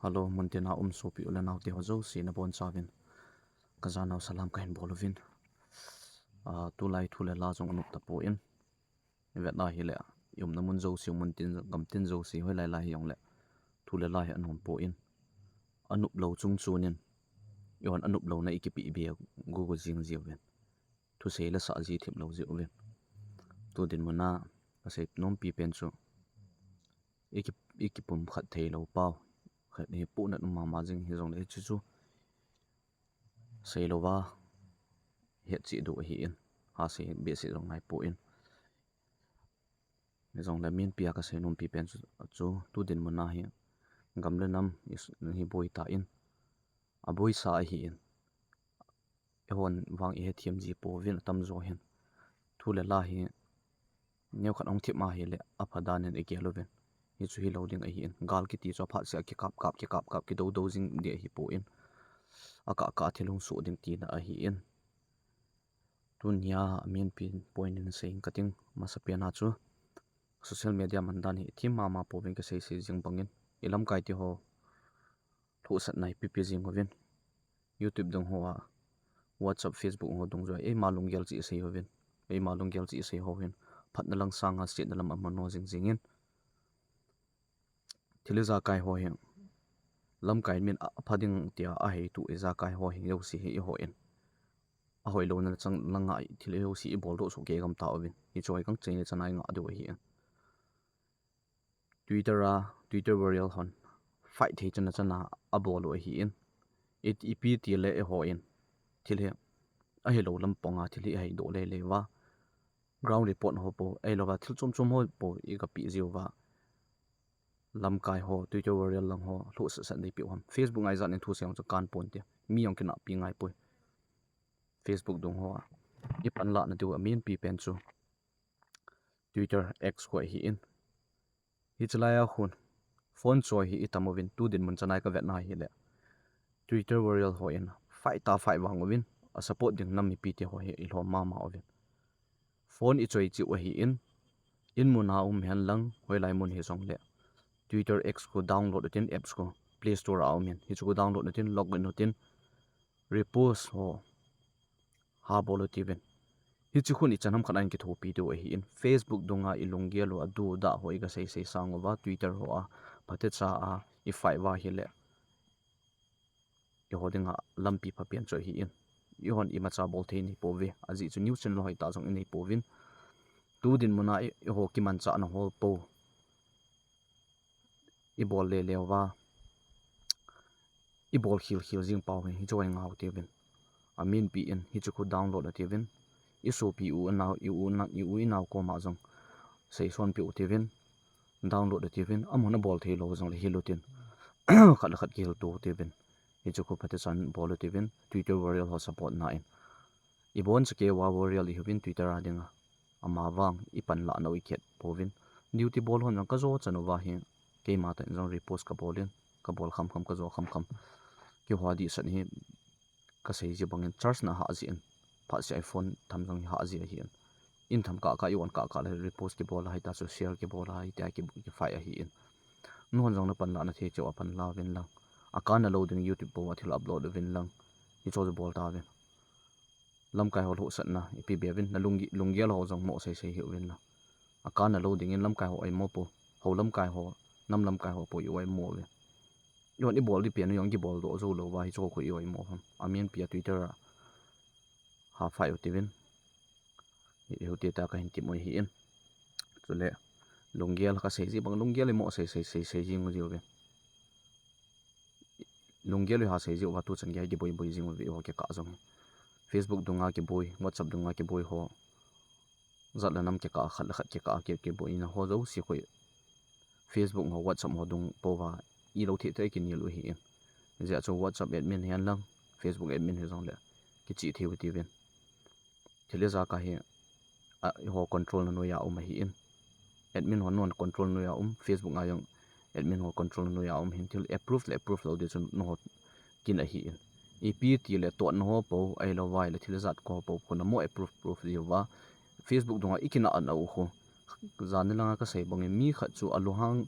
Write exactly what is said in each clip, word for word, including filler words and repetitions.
Hello, muntina um sopi u le nao te ho jouse nabonchauvin kajanau salam kahin bol uvin. Ah, tulai thu le la jong anop tapon. Ivet na hile, i umna mun jouse, muntin, gamtin jouse, hoilai lai hijongle thu le la hi anom pon. Anop lou chung chunin, ihon anop louna ikipe bia gugu jing jiuvin. Thusei le sah ji thip lou jiuvin. Tu dinmuna kasei nompi pen chu, iki, ikipumkhat thei lou pau khat hi puhnat um mama jing hijongle hichu chu seilouva hetcheh diu ahin, ha sei behseh jong naipon. Hijongle mipi a kasei nompi pen chu, chu tu dinmuna hi gam le nam hi boitan, aboisa ahin, eihon vang ihethem ji pouvin atamjo hin. Thu le la hi neokhat hung thip ma hile apha danin igel uvin. Hichu hilou ding ahin. Gal kiti chu aphat seh a kikap kap, kikap kap, kidou dou jing ding ahipon, akah kah a thil hung soh ding tina ahin. Tunia main pi point in seiing kating, masapen a chu social media mandan hi thim mama pouvin kasei sei jing bangin, ilamkai te ho lhuhsatna ipi pe jing uvin. YouTube dung hoa, WhatsApp, Facebook ho dungjuia eima lunggel cheh sei uvin, eima lunggel cheh sei ho hin phatna lang sanga setna lam amano jing jingin. Thil ijakai ho hi lamkai min apha ding tia ahei tu ijakai ho hi jouse hi ihoin, ahoilouna chang langa thil jouse ibol doh soh kei gam tauvin. Hichu hi gangchei le chana ingah diu ahin. Twitter a, Twitter warrior hon fight thei chana chana abol u ahin. Ipi tile eihon thil hi ahilou lam ponga thil hi ahei doh lele uva, ground report ho po, ahilouva thil chom chom ho po igapeh jiuva, lamkai ho, Twitter warrior lang ho lhuhsat sat neipeh u ham. Facebook ngaijat in thusei jong chu kanponte, mi jong kinahpi ngaipoi. Facebook dung hoa ipanlahna diu amain pi pen chu Twitter, X khu ahin. Hiche laia khun phone choi hi itam uvin, tu dinmun chana kavetna hile Twitter warrior hon fight ta fight vang uvin, asupport ding nam mipite ho hi ilhom mama uvin. Phone ichoi cheh u ahin, inmuna um henlang, hoilai mun hijongle Twitter, X khu download utin, apps khu Play Store a aumin, hichu khu download utin, login utin, repost ho ha bol utiuvin. Hiche khun ichan ham khat a ikithopi diu ahin. Facebook dunga ilunggel u aduhdah ho igasei sei sang uva, Twitter hoa phatecha a ifight uva hile eiho dinga lampi phapen chu ahin. Eihon imacha bol thei neipouve, ajeh chu news channel hoitah jong ineipouvin. Tu dinmuna eiho kimanchahna ho po ibol lele uva, ibol khel khel jing pau hi, hichu hi ngah utiuvin. Amain pi in hichu khu download utiuvin, isopi u inao, i u inao koma jong seisonpeh utiuvin, download utiuvin, amun abol theilou jongle hil utin, khat le khat kihilto utiuvin. Hichu khu phatechan bol utiuvin, Twitter warrior ho support na in. Ibonchauva warrior ihiuvin Twitter a dinga, amavang ipanlahnau ikhet pouvin. Duty bol hon jong kajo chan uva hi, keima tah in jong repost kabolin, kabol khamkham, kajo khamkham. Keiho dihsah hi kasei ji bangin charge na hah jeh in, phatseh a iphone tham jong hi hah ji ahin. In tham kah kah, i-on kah kah le repost kibol a, hitia chu share kibol a, hitia kifight ahin. Nahon jong napanlah nathei cheh uva panla uvin lang, akanna lou ding YouTube po a thil upload uvin lang, hichu chu bol tauvin. Lamkai ho lhuhsatna ipi be uvin, nalung, lunggel ho jong mo sei sei hih uvin lang, akanna lou dingin lamkai ho oimo po, hou lamkai ho, nam lamkai ho po i oimo uve. Eihon ibol ding pen u jong kibol doh jou louva hichu khu i oimo ham. Amain pi a Twitter a ha fight utiuvin, ihute ta kahin temui ahin. Chule lunggel kasei ji bang, lunggel imo sei sei sei sei jing jiuve. Lunggel u ha sei jiuva tuchan gei kiboi boi jing uve, eiho kikah jong hi. Facebook dunga kiboi, WhatsApp dunga kiboi ho, jat le nam kikah, khat le khat kikah, ki, kiboina ho jouse khu Facebook ho, WhatsApp ho dung pouva ilou thei thei kinel u ahin. Hijeh chun WhatsApp admin hihen lang, Facebook admin hijongle kichih thei u tiuvin. Thil ijakai hi, a, eiho control na noiya um ahin. Admin ho nahon control noiya um, Facebook a jong admin ho control na noiya um hin, thil approve le approve lou ding chu nangho kin ahin. Ipi tile totna ho po, ahilou vaile thil jat ho po khu namo approve, approve jiuva, Facebook dunga ikinahna u khu, jan ni langa kasei bangin mi khat chu alunghang,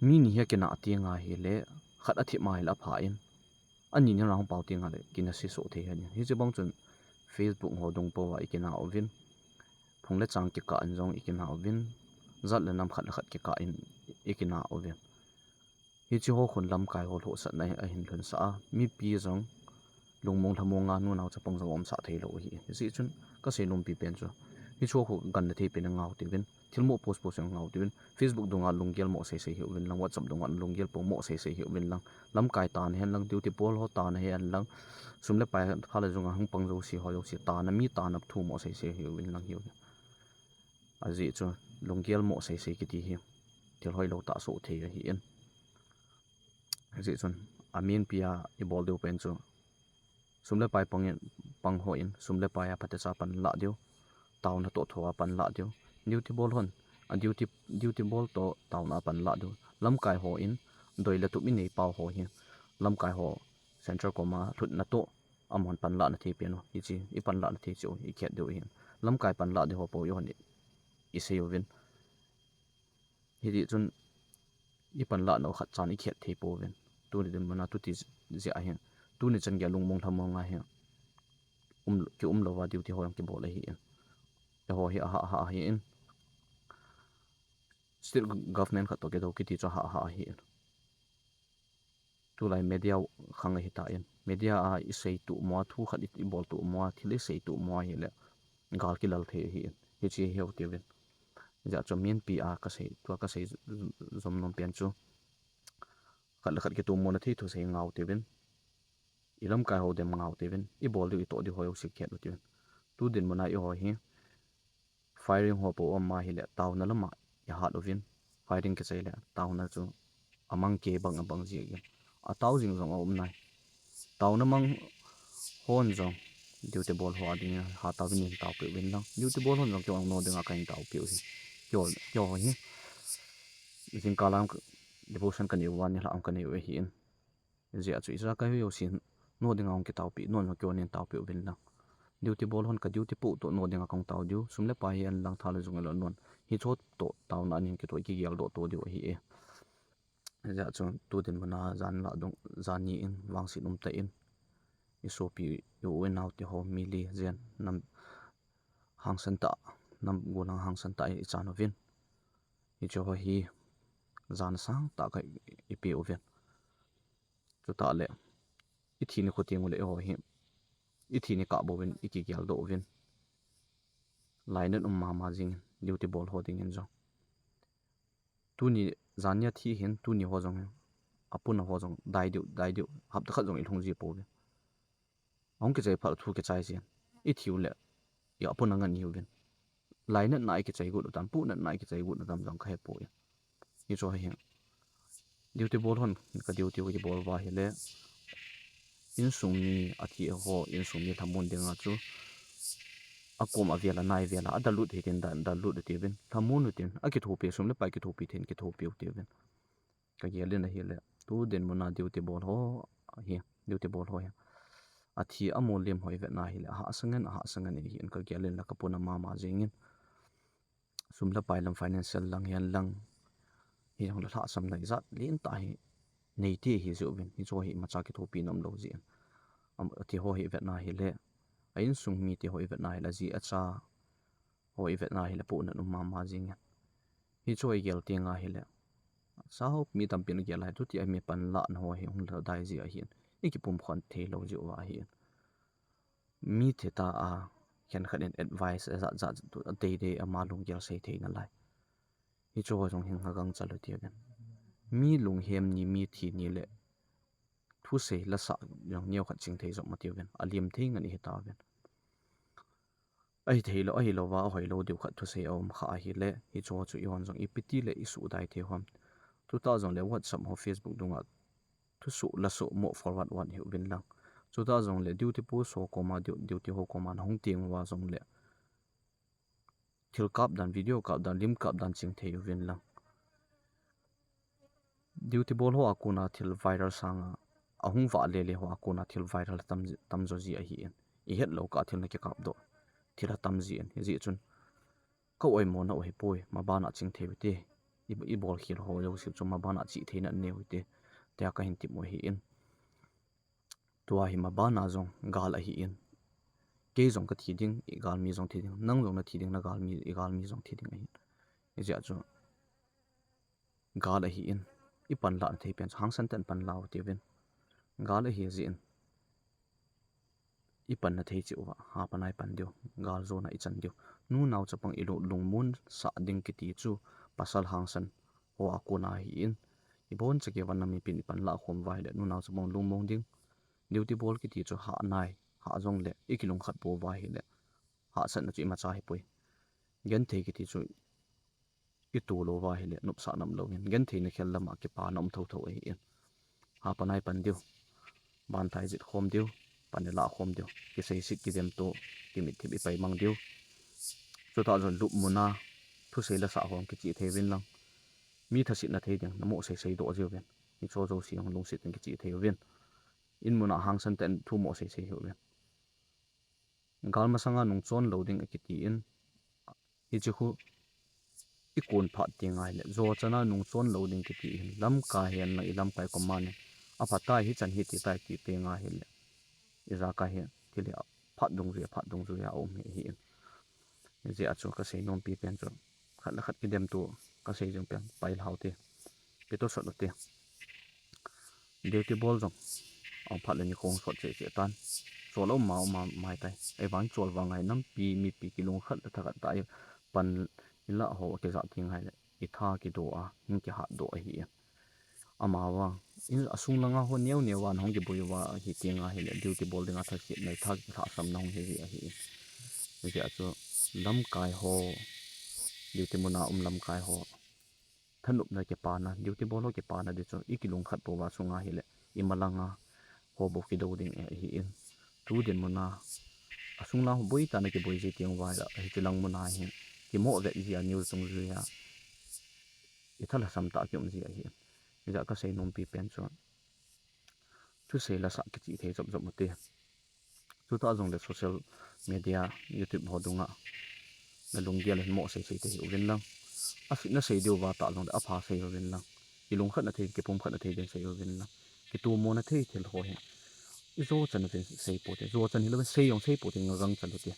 mi ni hi akinah tenga hile, khat athip ma hile apha in, ani ni round pau ti nga le kina si so thei hen. Hiche bang chun Facebook ho dung pau a ikina uvin, phung le chang kikah in jong ikina uvin, jat le nam khat le khat kikah in ikina uvin. Hiche ho khun lamkai ho lhohsatna ahin lhunsah a, mipi jong lungmong lhamong a nunao chapang jong umsah thei lou ahi. Hijeh chun kasei nompi pen chu, hiche ho khu ganna thei pen ngau tiuvin, thilmo post post jong ngau tiuvin, Facebook dunga lunggel mo seisei hiuvin lang, WhatsApp dunga lunggel po mo seisei hiuvin lang, lamkai tana hen lang, duty pawl ho tana hen lang, sum le pai pha le jung a hung pang jouse ho jouse tana, mi tana thu mo seisei hiuvin lang hiuvin. Ajeh chu lunggel mo seisei kiti hi thil hoilou tah soh thei ahin. Hijeh chun amin pia ibol diu pen chu sum le pai pang in, pang hon sum le pai a phatecha pan lah diu, taona toh thoa pan lah diu, duty bol hon a duty, duty bol toh taona pan lah diu, lamkai hon doi le tup inei pau ho hi lamkai ho central koma lhutna toh amahon pan lahna thei pen u, hiche ipan lahna thei chu ikhet diu ahin. Lamkai pan lah diu ho po ihon isei uvin. Hiti chun ipan lahna u khat chan ikhet thei pouvin. Tuni dinmun a tuti jeh ahin, tuni chan gei a lungmong lhamong a hi um, kium louva duty ho jong kibol ahin. Eiho hi aha aha ahin. State government khat toh kidou kiti chu aha aha ahin. Tulai media khang ahitan, media a isei tuh mo a, thu khat ibol tuh mo a, thil isei tuh mo a hile gal kilal thei ahin. Hiche hi heu tiuvin. Hijeh chun mipi a kasei, tua kasei jom nom pen chu, khat le khat kitomona thei thusei ngau tiuvin, ilamkai ho dem ngau tiuvin, ibol diu itoh diu ho jouse khet u tiuvin. Tu dinmun a eiho hi firing ho po um ahile taona lama ihat uvin. Firing kichai le taona chu amang kei bang abang jeh in, atao jing jong aum nai. Taona mang hon jong duty bol ho a dingin hatah in taopeh uvin lang, duty bol hon jong keiho no dinga kahin taopeh u hi. Keiho, keiho hi jingkah lam devotion kanei uva, nilhah kanei u ahin. Hijeh chun ijakai ho jouse no dinga hung kitaopeh, non jong keiho nin taopeh uvin lang. Duty bol hon ka duty poh toh no dinga kahung tao diu, sum le pai hi ahin lang, tha le jung ahin lang, non hiche toh taona ahin kitoh, ikigeldoh to diu ahi e. Hijeh chun tu dinmun a jan lah dung, jan ni in vangset umtah in, isopi, i u inao teho, mi li jen, nam hangsan tah, nam gollhang hangsan tah ichan uvin. Hiche ho hi jan sangtah khat ipe uvin. Chutah le ithi ni khu teng ule eiho hi ithi ni kah bouvin ikigeldoh uvin. Lainat um mama jingin, duty bol ho dingin jong. Tuni jan nia thi hin, tuni ho jong hin, apuna ho jong dai diu, dai diu, hapta khat jong ilhung ji pouvin. Ahung kichai phat thu kichai jin, ithi ule apuna ngan ihiuvin. Lainatna ikichai got u tam, punatna ikichai got u tam jong kahepoi. Hiche hi duty bol hon ka duty u kibol uva ahile, insung mi athi ho, insung mi lhamon dinga chu akom avel a, nai vel a, adalut hitin da, dalut u tiuvin, lhamon u tin, akithopi, sum le pai kithopi thei in kithopi u tiuvin. Kagel in ahile, tu dinmun a duty bol ho hi, duty bol ho hi athi amol lim ho ivetna ahile, ahahsa ngen, ahahsa ngen ahin, kagel in la kapuna mama jingin. Sum le pai lam, financial lang hihen lang, hijongle lhahsamna ijat lentah hi neite ahi jeh uvin, hiche hi imacha kithopina umlou jeh in. Am, athi ho hi ivetna ahile, a insung mite ho ivetna ahile, aji acha ho ivetna ahile, punat um mama jingin. Hiche igel teng ahile, sahop mi tampin agel ahi, tuti a mi panlahna ho hi hung lhadai ji ahin, ikipumkhom theilou ji u ahin. Mi thita a, khenkhat in advice ajat jat, adeidei ama lunggel sei theina lai. Hiche ho jong hin ngagang chal u tiuvin. Mi lunghem ni, mi thi ni le thusei lasah jong neokhat chingthei jom u tiuvin. Alim thei ngen ihitauvin. Ahithei lou, ahilouva ahoilou diu khat thusei aum kha ahile, hiche chu ihon jong ipi tile isuhdai thei ham. Chutah jongle WhatsApp ho, Facebook dunga thusoh lasoh mo forward vat hiuvin lang. Chutah jongle duty post ho koma, du-, duty ho koma nahung teng uva jongle thil kap dan, video kap dan, lim kap dan chingthei uvin lang. Duty bol ho a kona thil viral sanga, ahung vah lele ho a kona thil viral tam, tamjo ji ahin. Ihetlou kah a thil nakikapdoh thil atam jin. Hijeh chun ka oimona u ahipoi, mabana chingthei uvite. I, ibolkhel ho jouse chu mabana chihtheina nei uvite. Tia kahin tip u ahin. Tua hi mabana jong gal ahin. Kei jong kathi ding, igalmi jong thi ding, nang jong nathi ding, nagalmi, igalmi jong thi ding ahin. Hijeh chun gal ahin. Ipanlah na thei pen chu hangsan tah in panlah u hite uvin. Gal ahi jeh in ipanna thei cheh uva, hapan a ipan diu, gal jona ichan diu. Nunao chapang ilungmon sah ding kiti chu pasal hangsan ho a kona ahin. Iboncha keiva nam mipin ipanlah khom uva ahile nunao chapang lungmong ding. Duty bol kiti chu hah nai, hah jongle ikilungkhat pouva ahile hahsatna chu imacha ahipoi. Genthei kiti chu itoh louva ahile nopsah nam louvin, gentheina khel lama kipana um thotho ahin. Hapan a ipan diu, bantai jet khom diu, pan ilah khom diu, kiseiset kidemto, kimitthip ipaimang diu. Chutah jong lupmuna thusei lasah ho kicheh thei uvin lang, mi thasetna thei ding namoh seisei doh jiuvin. Hicheho jouse jong lungset in kicheh thei uvin. Inmuna hangsan tah in thu moh seisei hih uvin. Gal masanga nungchon lou ding akitin, hiche khu ikon phat teng ahile, jo chana nungchon lou ding kiti hin, lamkai hen lang ilamkai kom mani, aphatai hichan hititai ti teng ahile, ijakai hi thil hi aphat dungjui, aphat dungjui a um hi ahin. Hijeh a chu kasei nompi pen chu, khat le khat kidemto, kasei jing pen pailhau te, kitosot u te. Duty bol jong ahung phat le nikho hung sot cheh cheh tan. Chol aum ma, aum ma, maitai. Ahivang chol vang ngai, nampi mipi kilungkhat le thakhat tah a pan ilah ho akijah teng ahile, itha kidoh a, hung kihatdoh ahi. Amavang in asung langa ho neo neo a hung kiboi uva ahi teng ahile, duty bol dinga thasetna, itha kilhahsamna hung hi ahi. Hijeh a chu lamkai ho, duty muna um lamkai ho thanopna kipana, duty bol ho kipana ding chu ikilungkhat pouva sunga ahile, imalanga ho bou kidou ding ahin. Tu dinmuna asung lang ho boitah in akiboi ji teng uva ahile, hiche lang muna hi kimoh vet ji a, news dungjui a itha lhasam tah a kium ji ahin. Hijeh a kasei nompi pen chu thusei lasah kicheh thei jop jop u te. Chutah jongle social media, YouTube ho dunga nalunggel in moh seisei thei hih uvin lang, asetna sei diuva tah jongle apha sei uvin lang, kilungkhatna thei, kipumkhatna thei din sei uvin lang, kitomona thei thil ho hi ijo chan uvin sei pou te, jo chan hilouvin sei jong sei pou te, ngagang chan u te.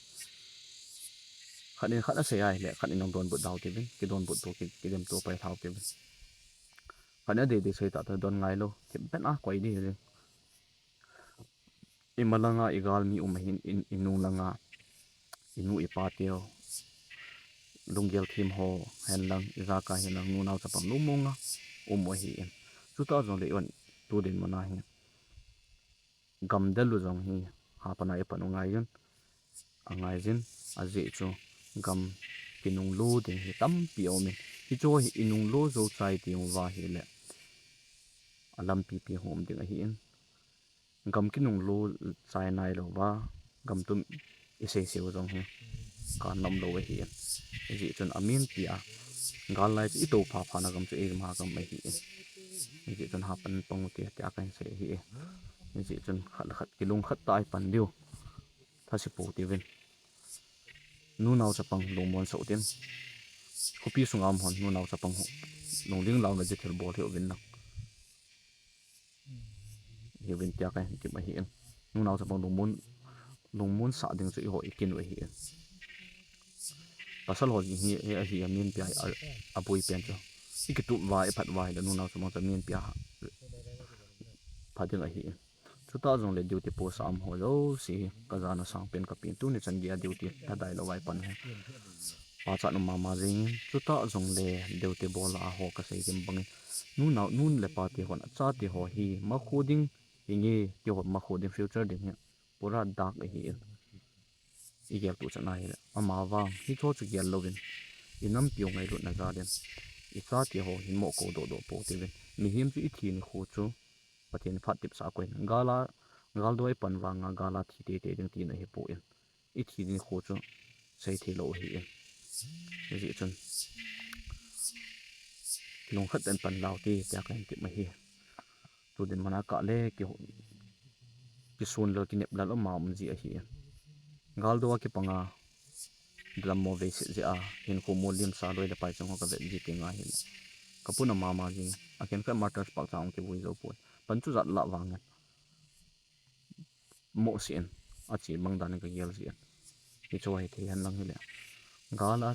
Khat in khat asei ahile khat in jong donbut dau te uvin, kidonbut to, ki, kidemto pailhau te uvin. Khat in adeidei sei tah tah, don ngailou, thempen a koi ding hi. Imalanga igalmi um ahin, in, inung langa inu ipa teu, lunggel them ho hen lang, ijakai hen lang, nunao chapang lungmonga um u ahin. Chutah jongle ivan tu dinmuna hi gamdel u jong hi hapan a ipan u ngai jin, angai jin, ajeh chu gam kinunglo ding hi tampi aumin, hicheho hi inunglo jou chai teng uva ahile alampi pi hung um ding ahin. Gam kinunglo chai nailouva gam tum isei seu jong hi kanna umlou ahin. Hijeh chun amin pi a, gal lai chu itoh phapha na gam chu eima gam ahin. Hijeh chun hapan pang u te tia kahin sei ahi. Hijeh chun khat le khat kilungkhat tah a ipan diu, thase pou te uvin. Nunao chapang lungmon sah u tin, khopi sunga um hon nunao chapang ho lungling launa ding thil bol hih uvin lang, hih uvin tia kahin tip ahin. Nunao chapang lungmon, lungmon sah ding chu eiho ikin u ahin. Pasal ho jing hi, hi ahi amin pi a, aboi pen chu. Ikitup uva, iphat uva ahile nunao chapang chu amin pi a pha ding ahin. Chutah jongle duty post a um ho jouse hi kajana sangpen kapen, tuni chan geiya duty lhadai louva ipan hi pachat um mama jengin. Chutah jongle duty bol a ho kasei gim bangin, nunao, nu le pa te hon achate ho hi makho ding hinge, keiho makho ding, future ding hi pura dark ahin. Igel tuchan ahile, amavang hicheho chu gel louvin, inampiu ngailutna jal in, ichate ho hin moh kou dohdoh pou te uvin. Mihem chu ithi nikho chu Pathen phat tipsah a koiyin, gal a, galdo a ipan vanga gal a thi teitei ding tina ahipoi. Ithi nikho chu seithei lou ahin. Hijeh chun kilungkhat tah in panlau te tia kahin tip ahi. Tu dinmun a kah le ki, kisun lel kinep lel um a um ji ahin. Galdo a kipanga dammo veiset jeh a hinkho mu limsa loi le pai chang ho kavet ji teng ahile, kapuna mama jing. Akhenkhat martyrs pachat a hung kivui jou poi. Pan chu jat lah vangin mohseh in, ache bang dan in kagel jin. Hichu hi thei hen lang hile, gal a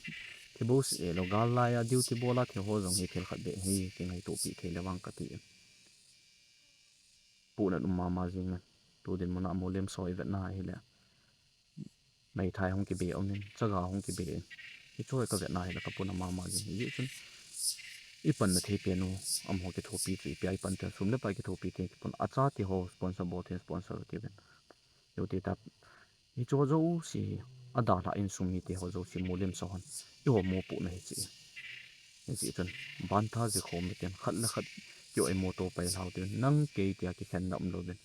thi bouseh lou, gal lai a duty bol a thi ho jong hi thil khat beh hi kingaito pi thei le vang kati in. Puhna um mama jing in. Tu dinmun a molem so ivet na hile, meithai hung kibe um in, chaga hung kibe in. Hichu hi kavet na hile kapuhna mama jing. Hijeh chun ipanna thei pen u, amaho kithopi chu ipi a ipan te, sum le pai kithopi te kipun, acha ti ho sponsor bol thei sponsor ti uvin. Hiu ti ta, hichu jouse, adalhah insung mite ho jouse molem so hon, eiho mopohna hi che. Hijeh chun bantha jeh khom uten, khat le khat kio imoto pai lhau uten, nang kei tia kikhenna umlouvin,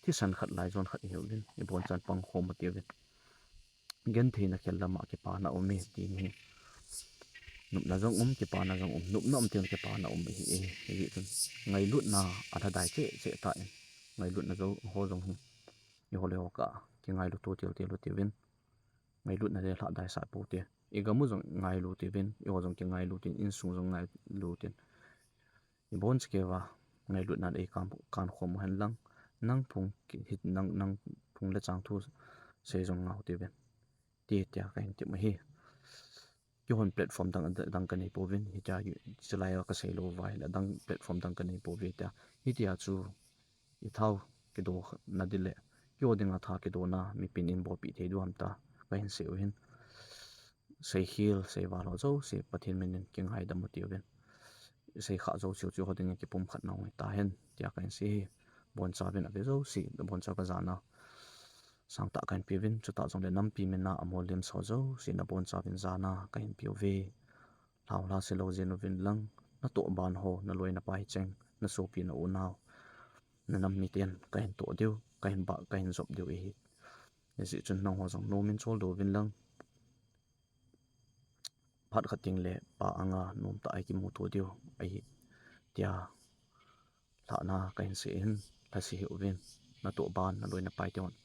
thisan khat laijon khat ihiuvin, ibonchan pangkhom u tiuvin. Gentheina khel lama kipana um e ti hi. Nopna jong um, kipana jong um, nopna um teng kipana um ahi e. Hijeh chun ngailutna alhadai cheh cheh tan, ngailutna jo ho jong hi, eiho le eiho kah a kingailu to tel tel u tiuvin. Ngailutna le lhadai sah pou te. Igam u jong ngailu tiuvin, eiho jong kingailu tin, insung jong ngailu tin. Iboncha keuva ngailutna le eikan, kankhom u hen lang, nang phung ki, hi, nang, nang phung le chang thu sei jong ngau tiuvin. Ti tia kahin ti u ahi. Keihon platform dang, dang kanei pouvin, hitia, chulai a kasei lou vai le, adang platform dang kanei pouve tia. Hitia chu ithao kidona ding le, kio dinga tha kidona mipin in bolpeh thei diu ham tia kahin sei u ahin. Seikhel, seival ho jouse Pathen min in kingaidam u tiuvin. Seikhah jouse chu eiho dingin kipumkhat na um hita hen tia kahin sei e. Bonchauvin ave jouse, bonchauva jana sangtah kahin peuvin, chutah jongle nampi mina amolem so jouse nabonchauvin jana kahin peuve. Lhao lha se lou jeng uvin lang, natoh ban ho, naloi napai cheng, nasopi naunau, nanam miten kahin toh diu, kahin bah, kahin jop diu ahi. Hijeh chun nangho jong nomin chol douvin lang, phat khat teng le Pa anga nomtah a ikimuto diu ahi tia lhahna kahin sei in, lhase hih uvin, natoh ban, naloi napai te hon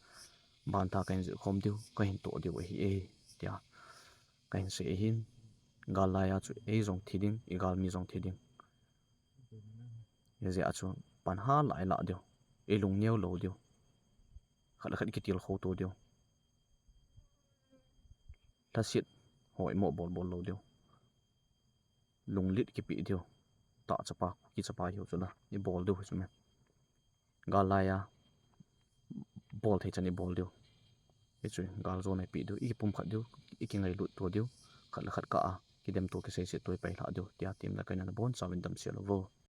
bantha kahin jihkhom diu, kahin toh diu ahi e tia kahin sei ahin. Gal lai a chu ei jong thi ding, igalmi jong thi ding. Hijeh a chu pan ha lah ilah diu, ilungneo lou diu, khat le khat ikitilkhou to diu, lhaset ho imo bol bol lou diu, lunglet kipeh diu, tah chapa, Kuki chapa hiu chula ibol diu hi chu me. Gal lai a bol thei chan ibol diu. Hichu gal jona ipeh diu, ikipumkhat diu, ikingailut to diu, khat le khat kah a kidemto, kiseiset to, ipai lhah diu tia temna kahin nei, nabonchauvin damsel uvo.